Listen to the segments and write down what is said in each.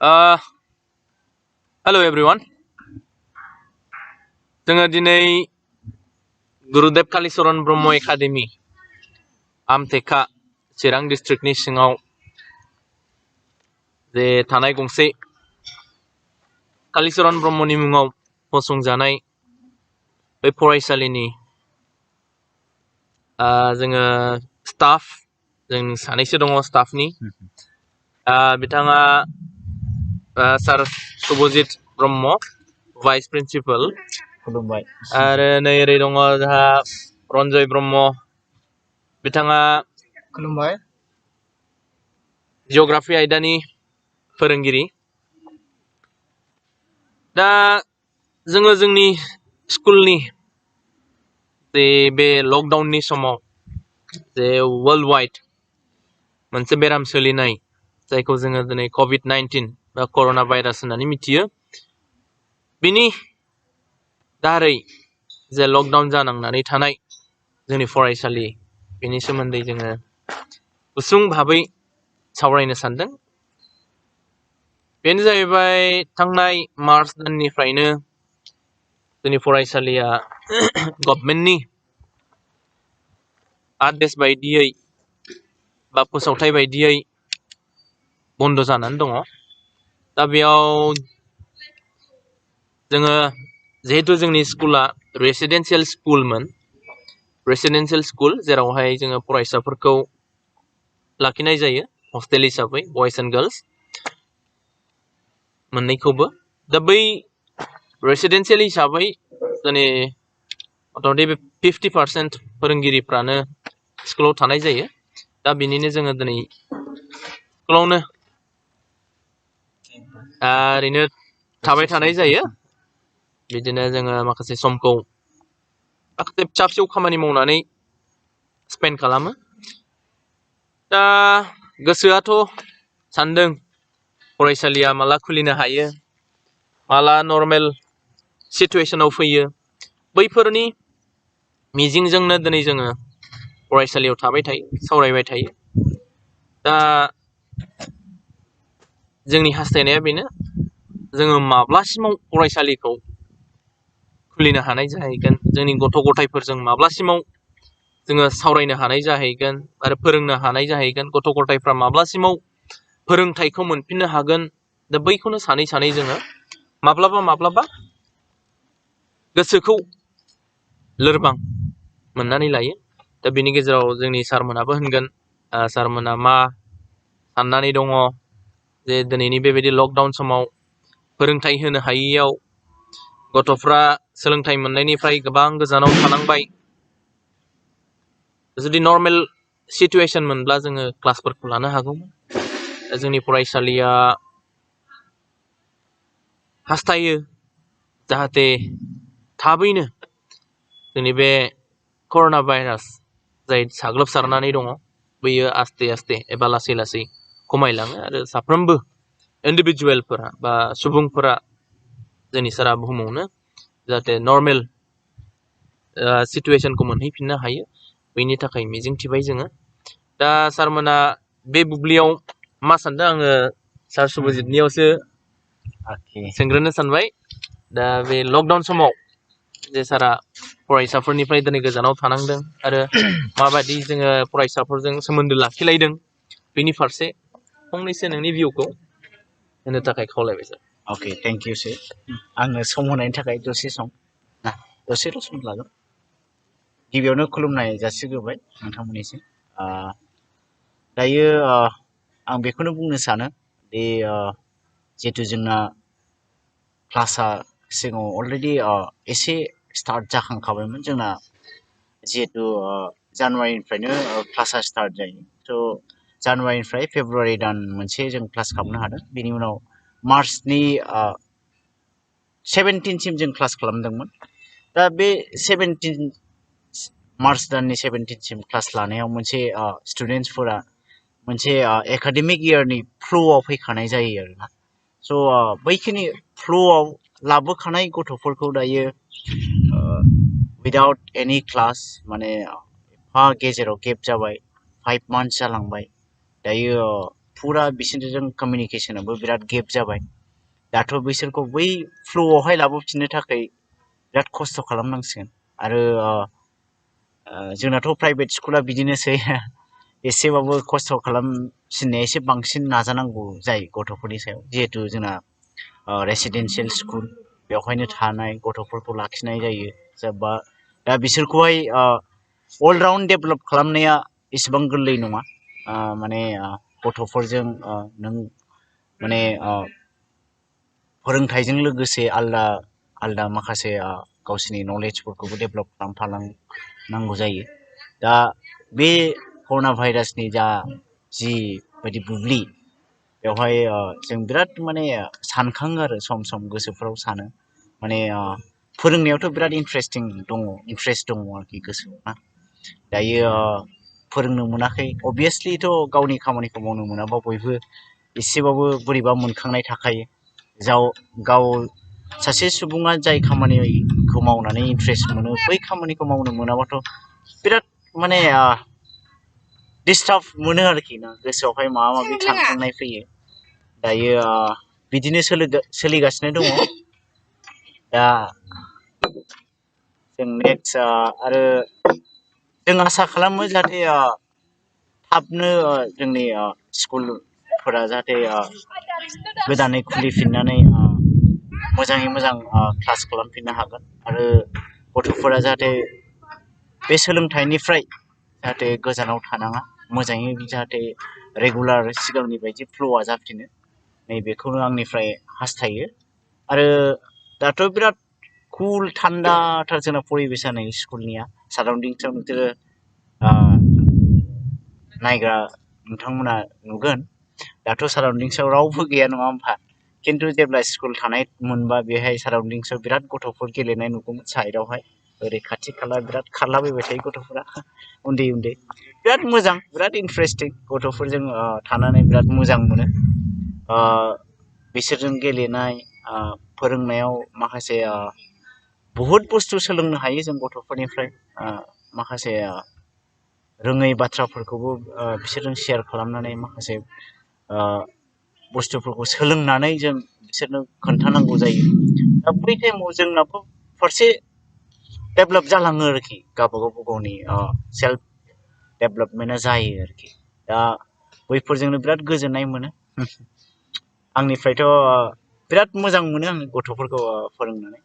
Hello everyone. जोङो दिनै Gurudev Kalicharan Brahma academy आमटेका चिरां डिस्ट्रिक्टनि सिङाव जे थानाय गंसे कालिचरण ब्रह्मनि मुङाव फसंजानाय बे फरायसालिनि जोङो स्टाफ जों सानैसो दङ स्टाफनि बिथाङा सार शुभजित ब्रह्म भाइस प्रिन्सिपाल खुलुमबाय आरो नै ओरै दङ जोंहा रन्जय ब्रह्म बिथाङा खुलुमबाय जिअग्राफि आयदानि फोरोंगिरि दा जोङो जोंनि स्कुलनि जे बे लकडाउननि समाव जे वर्ल्ड वाइड मोनसे बेराम सोलिनाय जायखौ जोङो दिनै COVID-19 बा कर'ना भाइरास होननानै मिथियो बिनि दारै जे लकडाउन जानांनानै थानाय जोंनि फरायसालि बेनि सोमोन्दै जोङो गुसुं भाबै सावरायनो सानदों बेनो जाहैबाय थांनाय मार्च दाननिफ्रायनो जोंनि फरायसालिया गभर्नमेन्टनि आदेश बायदियै बा फोसावथाय बायदियै बन्द जानानै दङ दा बेयाव जोङो जिहेतु जोंनि स्कुला रेसिडेन्सियेल स्कुल जेरावहाय जोङो फरायसाफोरखौ लाखिनाय जायो हस्टेल हिसाबै बयज एन्ड गार्लस मोननैखौबो दा बै रेसिडेन्सियेल हिसाबै जोंनि मथामथि 50% फोरोंगिरिफ्रानो स्कुलाव थानाय जायो दा बिनिनो जोङो दिनै स्कुलावनो ओरैनो थाबाय थानाय जायो बिदिनो जोङो माखासे समखौ माखासे फिसा फिसौ खामानि मावनानै स्पेन्ड खालामो दा गोसोआथ' सानदों फरायसालिया माला खुलिनो हायो माला नर्मेल सिचुवेशनाव फैयो बैफोरनि मिजिंजोंनो दिनै जोङो फरायसालियाव थाबाय थायो सावरायबाय थायो दा जोंनि हास्थायनाया बेनो जोङो माब्लासिमाव फरायसालिखौ खुलिनो हानाय जाहैगोन जोंनि गथ' गथायफोरजों माब्लासिमाव जोङो सावरायनो हानाय जाहैगोन आरो फोरोंनो हानाय जाहैगोन गथ' गथायफ्रा माब्लासिमाव फोरोंथाइखौ मोनफिननो हागोन दा बैखौनो सानै सानै जोङो माब्लाबा गोसोखौ लोरबां मोननानै लायो दा बिनि गेजेराव जोंनि सारमोनाबो होनगोन सारमोना मा साननानै दङ जे दिनैनि बेबायदि लकडाउन समाव फोरोंथाइ होनो हायैयाव गथ'फ्रा सोलोंथाइ मोननायनिफ्राय गोबां गोजानाव थानांबाय जुदि नर्मेल सिचुवेशन मोनब्ला जोङो क्लासफोरखौ लानो हागौमोन जोंनि फरायसालिया हास्थायो जाहाथे थाबैनो जोंनि बे कर'ना भाइरास जाय साग्लोबसारनानै दङ बैयो आस्ते आस्ते एबा लासै लासै खमायलाङो आरो साफ्रोमबो इन्डिभिजुवेलफोरा बा सुबुंफोरा जोंनि सारा बुहुमावनो जाहाथे नर्मेल सिचुवेशनखौ मोनहैफिननो हायो बेनि थाखाय मिजिंथिबाय जोङो दा सारमोना बे बुब्लियाव मा सानदों आङो सार शुभजितनियावसो सोंग्रोनो सानबाय दा बे लकडाउन समाव जे सारा फरायसाफोरनिफ्राय दिनै गोजानाव थानांदों आरो माबायदि जोङो फरायसाफोरजों सोमोन्दो लाखिलायदों बेनि फारसे फंनैसो नोंनि भिउखौ होनो थाखाय खावलायबाय सार अके थेंक इउ सर आंनो सम होनायनि थाखाय दसेल' सम लागोन गिबियावनो खुलुमनाय जासिग्रोबाय नोंथांमोननिसिम दायो आं बेखौनो बुंनो सानो दि जिहेतु जोंना क्लासआ सिगाङाव अलरेडि एसे स्टार्ट जाखांखाबायमोन जोंना जिहेतु जानुवारिनिफ्रायनो क्लासआ स्टार्ट जायो थ' जानुवारिनिफ्राय फेब्रुवारि दान मोनसे जों क्लास खालामनो हादों बेनि उनाव मार्चनि 17सिम जों क्लास खालामदोंमोन दा बे 17 मार्च दाननि 17सिम क्लास लानायाव मोनसे स्टुडेन्टसफोरा मोनसे एकाडेमिक इयारनि फ्ल'आव फैखानाय जायो आरोना स' बैखिनि फ्ल'आव लाबोखानाय गथ'फोरखौ दायो विदाउट एनि क्लास माने गेजेराव गेप जाबाय 5 months जालांबाय दायो फुरा बिसोरजों कमिउनिकेसनाबो बिराद गेप जाबाय दाथ' बिसोरखौ बै फ्ल'आवहाय लाबोफिननो थाखाय बिराद खस्थ' खालामनांसिगोन आरो जोंनाथ' प्राइभेट स्कुला बिदिनोसै एसेबाबो खस्थ' खालामसिननाया एसे बांसिन नाजानांगौ जायो गथ'फोरनि सायाव जिहेथु जोंना रेसिडेन्सियेल स्कुल बेवहायनो थानाय गथ'फोरखौ लाखिनाय जायो जेनेबा दा बिसोरखौहाय अलराउन्ड डेभेलप खालामनाया एसेबां गोरलै नङा माने गथ'फोरजों नों माने फोरोंथाइजों लोगोसे आलदा माखासे गावसोरनि नलेजफोरखौबो डेभेलप खालामफालांनांगौ जायो दा बे कर'ना भाइरासनि जि बायदि बुब्लि बेवहाय जों बिराद माने सानखाङो आरो सम सम गोसोफ्राव सानो माने फोरोंनायावथ' बिराद इन्ट्रेस्ट दङ आरोखि गोसोआव ना दायो फोरोंनो मोनाखै अबभियासलिथ' गावनि खामानिखौ मावनो मोनाबा बयबो एसेबाबो बोरैबा मोनखांनाय थाखायो गाव सासे सुबुङा जाय खामानिखौ मावनानै इन्ट्रेस्ट मोनो बै खामानिखौ मावनो मोनाबाथ' बिराद माने डिस्टार्ब मोनो आरोखि ना गोसोआवहाय माबा माबि सानखांनाय फैयो दायो बिदिनो सोलिगासिनो दङ दा जों नेक्स्ट आरो जों आसा खालामो जाहाथे थाबनो जोंनि स्कुलफोरा जाहाथे गोदानै खुलिफिननानै मोजाङै मोजां क्लास खालामफिननो हागोन आरो गथ'फोरा जाहाथे बे सोलोंथाइनिफ्राय जाहाथे गोजानाव थानाङा मोजाङै जाहाथे रेगुलार सिगांनि बायदि फ्ल'आ जाफिनो नैबेखौनो आंनिफ्राय हास्थायो आरो दाथ' बिराद कुल थान्दाथार जोंना परिबेसा नै स्कुलनिया साराउन्डिंसआव नोंसोरो नायग्रा नोंथांमोना नुगोन दाथ' साराउन्डिंसआव रावबो गैया नङा होमबा खिन्थु जेब्ला स्कुल थानाय मोनबा बेहाय साराउन्डिंसआव बिराद गथ'फोर गेलेनाय नुगौमोन साइडआवहाय ओरै खाथि खाला बिराद खारलाबायबाय थायो गथ'फोरा उन्दै बिराद मोजां बिराद इन्टारेस्टिं गथ'फोरजों थानानै बिराद मोजां मोनो बिसोरजों गेलेनाय फोरोंनायाव माखासे बहुद बुस्थु सोलोंनो हायो जों गथ'फोरनिफ्राय माखासे रोङै बाथ्राफोरखौबो बिसोरजों शेयार खालामनानै माखासे बुस्थुफोरखौ सोलोंनानै जों बिसोरनो खोन्थानांगौ जायो दा बै टाइमाव जोंनाबो फारसे डेभेलप जालाङो आरोखि गावबा गावनि सेल्फ डेभेलपमेन्टआ जायो आरोखि दा बैफोरजोंनो बिराद गोजोननाय मोनो आंनिफ्रायथ' बिराद मोजां मोनो आं गथ'फोरखौ फोरोंनानै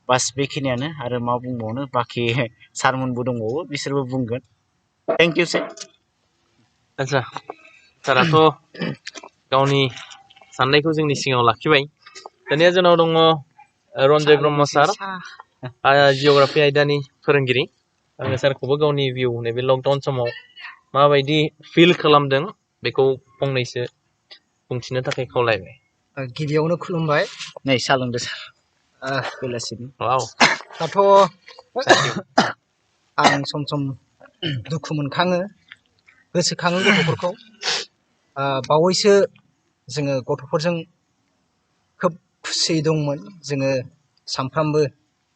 बास बेखिनियानो आरो मा बुंबावनो बाखि सारमोनबो दंबावो बिसोरबो बुंगोन थेंक इउ सार आदसा साराथ' गावनि साननायखौ जोंनि सिगाङाव लाखिबाय दानिया जोंनाव दङ रन्जय ब्रह्म सार जिअ'ग्राफि आयदानि फोरोंगिरि आङो सारखौबो गावनि भिउ नैबे लकडाउन समाव माबायदि फिल खालामदों बेखौ फंनैसो बुंथिनो थाखाय खावलायबाय गिबियावनो खुलुमबाय नै सा लोंदो सार बेलासिनि दाथ' आं सम सम दुखु मोनखाङो गोसोखाङो गथ'फोरखौ बावैसो जोङो गथ'फोरजों खोब खुसि दंमोन जोङो सानफ्रामबो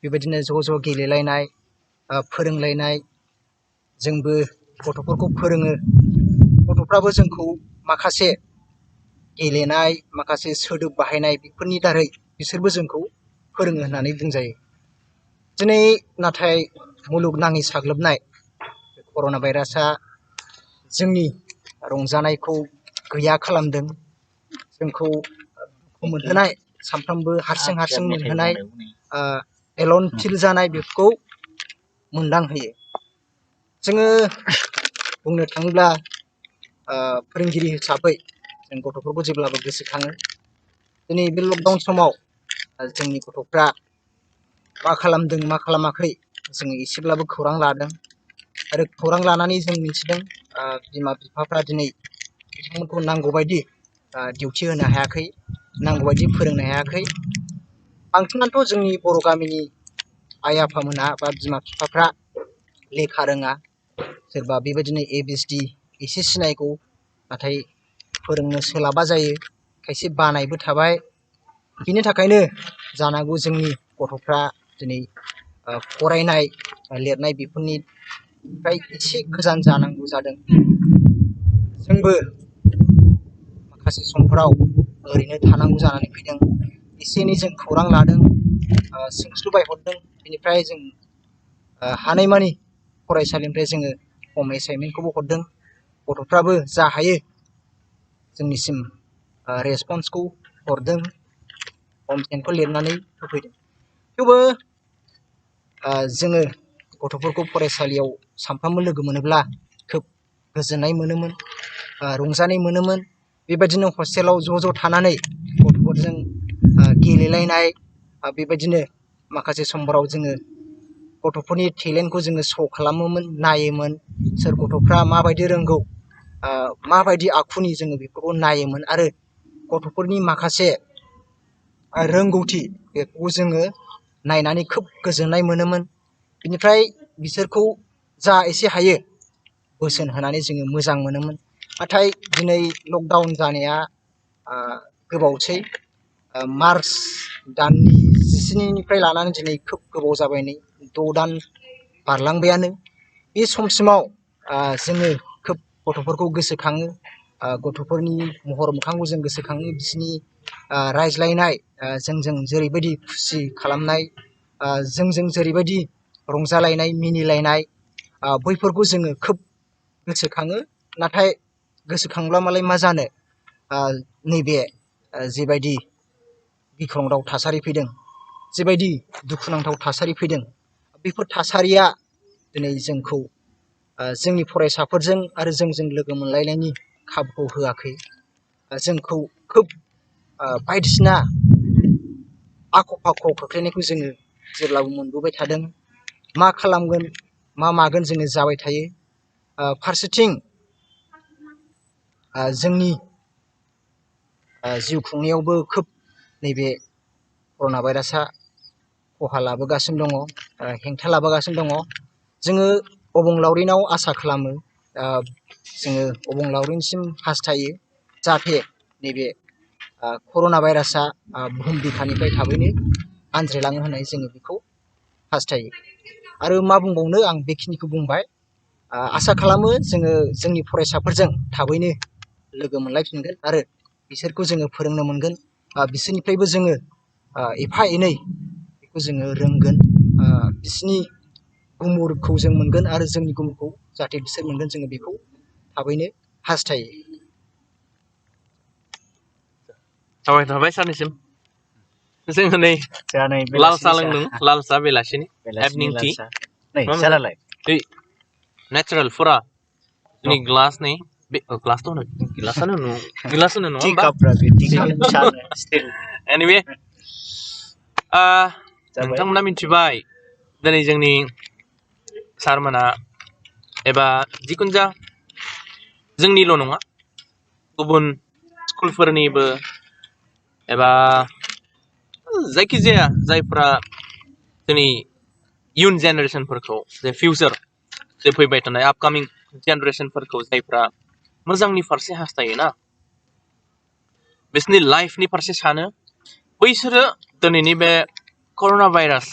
बेबायदिनो ज' ज' गेलेलायनाय फोरोंलायनाय जोंबो गथ'फोरखौ फोरोङो गथ'फ्राबो जोंखौ माखासे गेलेनाय माखासे सोदोब बाहायनाय बेफोरनि दारै बिसोरबो जोंखौ फोरोङो होननानै बुंजायो दिनै नाथाय मुलुगनाङै साग्लोबनाय कर'ना भाइरासआ जोंनि रंजानायखौ गैया खालामदों जोंखौ मोनहोनाय सानफ्रामबो हारसिं मोनहोनाय एलन फिल जानाय बेखौ मोनदांहोयो जोङो बुंनो थाङोब्ला फोरोंगिरि हिसाबै जों गथ'फोरखौ जेब्लाबो गोसोखाङो दिनै बे लकडाउन समाव जोंनि गथ'फ्रा मा खालामदों मा खालामाखै जोङो एसेब्लाबो खौरां लादों आरो खौरां लानानै जों मिथिदों बिमा बिफाफ्रा दिनै बिथांमोनखौ नांगौबायदि डिउटि होनो हायाखै नांगौबायदि फोरोंनो हायाखै बांसिनाथ' जोंनि बर' गामिनि आइ आफामोनहा बा बिमा बिफाफ्रा लेखा रोङा सोरबा बेबायदिनो ABCD एसे सिनायगौ नाथाय फोरोंनो सोलाबा जायो खायसे बानायबो थाबाय बिनि थाखायनो जानांगौ जोंनि गथ'फ्रा दिनै फरायनाय लिरनाय बेफोरनिफ्राय एसे गोजान जानांगौ जादों जोंबो माखासे समफोराव ओरैनो थानांगौ जानानै फैदों। एसे एनै जों खौरां लादों, सोंस्लुबाय हरदों। बेनिफ्राय जों हानायमानि फरायसालिनिफ्राय जोङो हम एसाइनमेन्टखौबो हरदों। गथ'फ्राबो जा हायो जोंनिसिम रेसपन्सखौ हरदों, हम एसाइनमेन्टखौ लिरनानै होफैदों। थेवबो जोङो गथ'फोरखौ फरायसालियाव सानफ्रामबो लोगो मोनोब्ला खोब गोजोननाय मोनोमोन, रंजानाय मोनोमोन। बेबायदिनो हस्टेलाव ज' थानानै गथ'फोरजों गेलेलायनाय, बेबायदिनो माखासे समफोराव जोङो गथ'फोरनि टेलेन्टखौ जोङो श' खालामोमोन, नायोमोन। सोर गथ'फ्रा माबायदि रोंगौ, माबायदि आखुनि, जोङो बेफोरखौ नायोमोन। आरो गथ'फोरनि माखासे रोंगौथि बेखौ जोङो नायनानै खोब गोजोननाय मोनोमोन। बिनिफ्राय बिसोरखौ जा एसे हायो बोसोन होनानै जोङो मोजां मोनोमोन। नाथाय दिनै लकडाउन जानाया गोबावसै। मार्च दाननि 19निफ्राय लानानै दिनै खोब गोबाव जाबाय, नै 6 दान बारलांबायानो। बे समसिमाव जोङो खोब गथ'फोरखौ गोसोखाङो, गथ'फोरनि महर मोखांखौ जों गोसोखाङो, बिसिनि रायज्लायनाय, जोंजों जेरैबायदि खुसि खालामनाय, जोंजों जेरैबायदि रंजालायनाय, मिनिलायनाय, बैफोरखौ जोङो खोब गोसोखाङो। नाथाय गोसोखांब्ला मालाय मा जानो, नैबे जेबायदि गिख्रंथाव थासारि फैदों, जेबायदि दुखुनांथाव थासारि फैदों, बेफोर थासारिया दिनै जोंखौ जोंनि फरायसाफोरजों आरो जोंजों लोगो मोनलायनायनि खाबुखौ होआखै। जोंखौ खोब बायदिसिना आख' फाख' खोख्लैनायखौ जोङो जेब्लाबो मोनबोबाय थादों। मा खालामगोन, मा मागोन जोङो जाबाय थायो। फारसेथिं जोंनि जिउ खुंनायावबो खोब नैबे कर'ना भाइरासआ खहा लाबोगासिनो दङ, हेंथा लाबोगासिनो दङ। जोङो अबंलावरिनाव आसा खालामो, जोङो अबंलावरिनिसिम हास्थायो, जाहाथे नैबे कर'ना भाइरासआ बुहुम बिखानिफ्राय थाबैनो आनज्रायलाङो होननानै जोङो बेखौ हास्थायो। आरो मा बुंबावनो, आं बेखिनिखौ बुंबाय। आसा खालामो जोङो जोंनि फरायसाफोरजों थाबैनो लोगो मोनलायफिनगोन आरो बिसोरखौ जोङो फोरोंनो मोनगोन। बिसोरनिफ्रायबो जोङो एफा एनै बेखौ जोङो रोंगोन। बिसिनि गुमुरखौ जों मोनगोन आरो जोंनि गुमुरखौ जाहाथे बिसोर मोनगोन, जोङो बेखौ थाबैनो हास्थायो। साबायखर थाबाय सारनिसिम। जोङो नै जोंहा नै लाल साहा बेलासिनि लोंदों, लाल साहा बेलासिनि इभिनिं लाल टि। साहा। नै सारालाय नेचारेल फुरा जोंनि ग्लास नै बे ग्लासथ' होनो, गिलासानो होनो, गिलास होनो नङा टि होमबा? कापफ्रा बे टि काप स्टिल एनिवे नोंथांमोना मिथिबाय दिनै जोंनि सारमोना एबा जिखुनु जा जोंनिल' नङा, गुबुन स्कुलफोरनिबो एबा जायखिजाया जायफ्रा जोंनि इयुन जेनेरेसनफोरखौ, जे फिउचार, जे फैबाय थानाय आपकामिं जेनेरेसनफोरखौ जायफ्रा मोजांनि फारसे हास्थायोना, बिसोरनि लाइफनि फारसे सानो, बैसोरो दिनैनि बे कर'ना भाइरास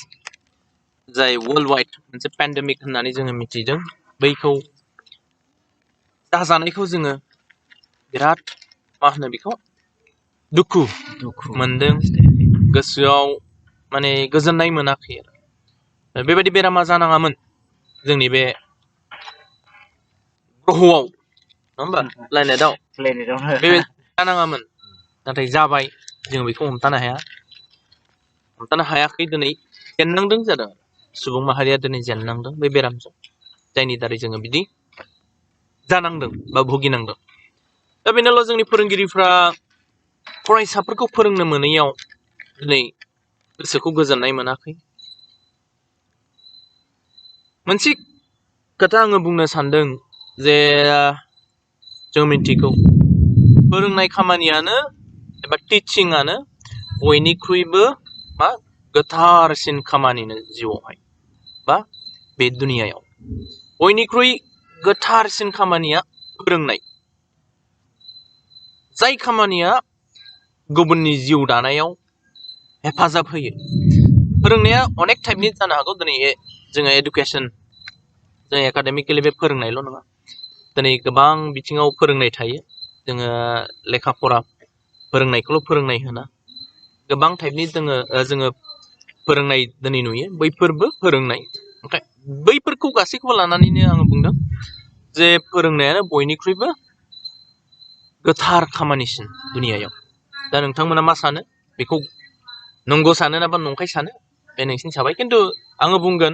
जाय वर्ल्ड वाइड मोनसे पेन्डेमिक होननानै जोङो मिथिदों, बैखौ जाजानायखौ जोङो बिराद मा होनो बेखौ दुखु मोनदों, गोसोआव माने गोजोननाय मोनाखै। बेबायदि बेरामा जानाङामोन जोंनि बे ग्रह'आव, नङा होमबा, प्लेनेटआव बेबायदि जानाङामोन। नाथाय जाबाय, जों बेखौ हमथानो हायाखै। दिनै जेननांदों जादों, सुबुं माहारिया दिनै जेननांदों बे बेरामजों, जायनि दारै जोङो बिदि जानांदों बा भुगिनांदों। दा बेनोल' जोंनि फोरोंगिरिफ्रा फरायसाफोरखौ फोरोंनो मोनैयाव दिनै गोसोखौ गोजोननाय मोनाखै। मोनसे खोथा आङो बुंनो सानदों, जे जों मिथिगौ फोरोंनाय खामानियानो एबा टिचिंआनो बयनिख्रुइबो मा गोथारसिन खामानिनो जिउआवहाय बा बे दुनियायाव बयनिख्रुइ गोथारसिन खामानिया फोरोंनाय। जाय खामानिया गुबुननि जिउ दानायाव हेफाजाब होयो। फोरोंनाया अनेक टाइपनि जानो हागौ। दिनै जोङो एडुकेसन, जों एकाडेमिकेलि बे फोरोंनायल' नङा, दिनै गोबां बिथिङाव फोरोंनाय थायो। जोङो लेखा फरा फोरोंनायखौल' फोरोंनाय होना गोबां टाइपनि जोङो फोरोंनाय दिनै नुयो बैफोरबो फोरोंनाय ओमफ्राय बैफोरखौ गासैखौबो लानानैनो आङो बुंदों जे फोरोंनायानो बयनिख्रुइबो गोथार खामानिसिन दुनियायाव दा नोंथांमोना मा सानो बेखौ नंगौ सानो ना बा नंखाय सानो बे नोंसिनि साबाय खिन्थु आङो बुंगोन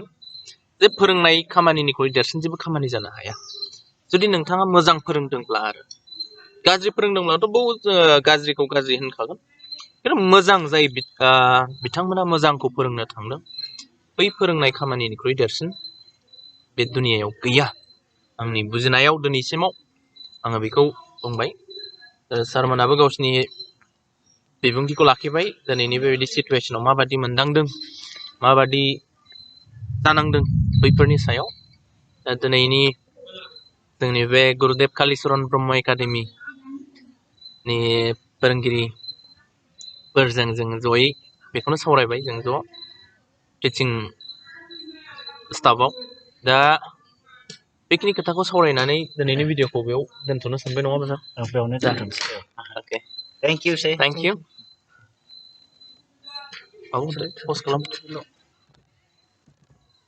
जे फोरोंनाय खामानिनिख्रुइ देरसिन जेबो खामानि जानो हाया जुदि नोंथाङा मोजां फोरोंदोंब्ला आरो गाज्रि फोरोंदोंब्लाथ' गाज्रिखौ गाज्रि होनखागोन खिन्थु मोजां जाय बिथांमोना मोजांखौ फोरोंनो थांदों बै फोरोंनाय खामानिनिख्रुइ देरसिन बे दुनियायाव गैया आंनि बुजिनायाव दिनैसिमाव आङो बेखौ बुंबाय सारमोनाबो गावसिनि बिबुंथिखौ लाखिबाय दिनैनि बेबायदि सिटुवेसनाव माबादि मोनदांदों माबादि जानांदों बैफोरनि सायाव दा दिनैनि जोंनि बे गुरुदेब कालिचरन ब्रह्म एकाडेमिनि फोरोंगिरिफोरजों जों जयै बेखौनो सावरायबाय जों ज' टिचिं स्टाफआव दा बेखिनि खोथाखौ सावरायनानै दिनैनि भिडिअखौ बेयाव दोनथ'नो सानबाय नङा होमबा सार बेयावनो दोनथ'नोसै okay thank you thank you पस्ट खालाम